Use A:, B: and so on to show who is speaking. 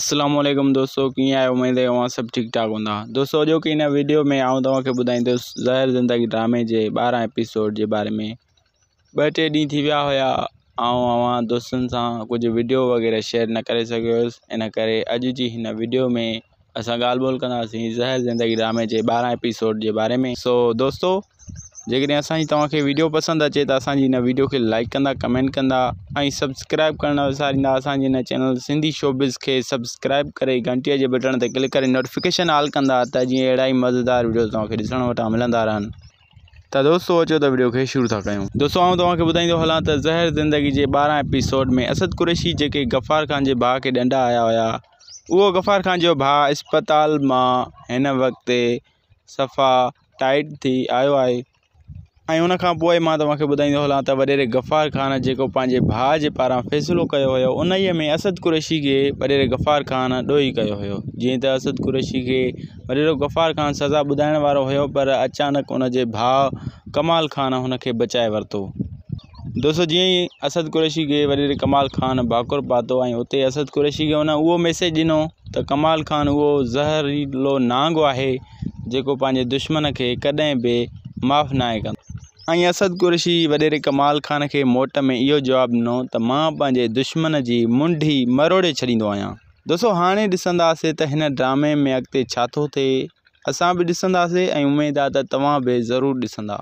A: اسلام عليڪم دوستو ڪيئن آهيو اميد آهي اوهان سڀ ٺيڪ ٺاڪ هوندا دوستو اڄوڪي هن ويڊيو ۾ آئون توهان کي ٻڌائيندس زهر زندگي ڊرامي جي 12 ايپيسوڊ جي باري ۾ ٻه ٽي ڏينهن ٿي ويا هيا آئون اوهان دوستن سان ڪجهه ويڊيو وغيره شيئر نه ڪري سگهيو هيس ان ڪري اڄ جي هن ويڊيو ۾ اسان ڳالهه ٻولهه ڪنداسين زهر زندگي ڊرامي جي 12 ايپيسوڊ جي باري ۾ سو دوستو جيڪڏهن اسان جي توهان کي ويڊيو پسند اچي ته اسان جي هن ويڊيو کي لائڪ ڪندا ڪمينٽ ڪندا ۽ سبسڪرائب ڪرڻ نه وساريندا اسان جي هن چينل سنڌي شوبز کي سبسڪرائب ڪري گهنٽي جي بٽڻ تي ڪلڪ ڪري نوٽيفڪيشن آل ڪندا ته جيئن اهڙا ئي مزيدار ويڊيوز توهان کي ڏسڻ وٽان ملندا رهن ته دوستو اچو ته ويڊيو کي شروع ٿا ڪيون. دوستو آئون توهان کي ٻڌائيندو هلان ته زهر زندگي جي 12 ايپيسوڊ ۾ اسد قريشي جيڪي غفار خان جي ڀاء کي ڏنڊا آيا هيا اهو غفار خان جو ڀاء اسپتال مان هن وقت صفا ٽائيٽ ٿي آيو آهي ۽ ان کان پوء مان توهان کي ٻڌائيندو هلان ته وڏيري غفار خان جيڪو پنهنجي ڀاء جي پاران فيصلو ڪيو هيو انهيء ۾ اسد قريشي کي وڏيري غفار خان ڏوهي ڪيو هيو جيئن ته اسد قريشي کي وڏيرو غفار خان سزا ٻڌائڻ وارو هيو پر اچانڪ ان جي ڀاء ڪمال خان هن کي بچائي ورتو. دوستو جيئن ئي اسد قريشي کي وڏيري ڪمال خان ڀاڪر پاتو ۽ اتي اسد قريشي کي هن اهو ميسيج ڏنو ته ڪمال خان اهو زهريلو نانگ آهي جيڪو پنهنجي دشمن کي ڪڏهن به معاف ناهي ڪندو ۽ اسد قريشي وڏيري ڪمال خان کي موٽ ۾ اهو جواب ڏنو ته مان پنهنجي دشمن جي منڍي مروڙي ڇڏيندو آهيان. دوستو هاڻي ڏسنداسي ته هن ڊرامي ۾ اڳتي ڇا ٿو ٿئي اسان به ڏسنداسي ۽ اميد آهي ته توهان به ضرور ڏسندا.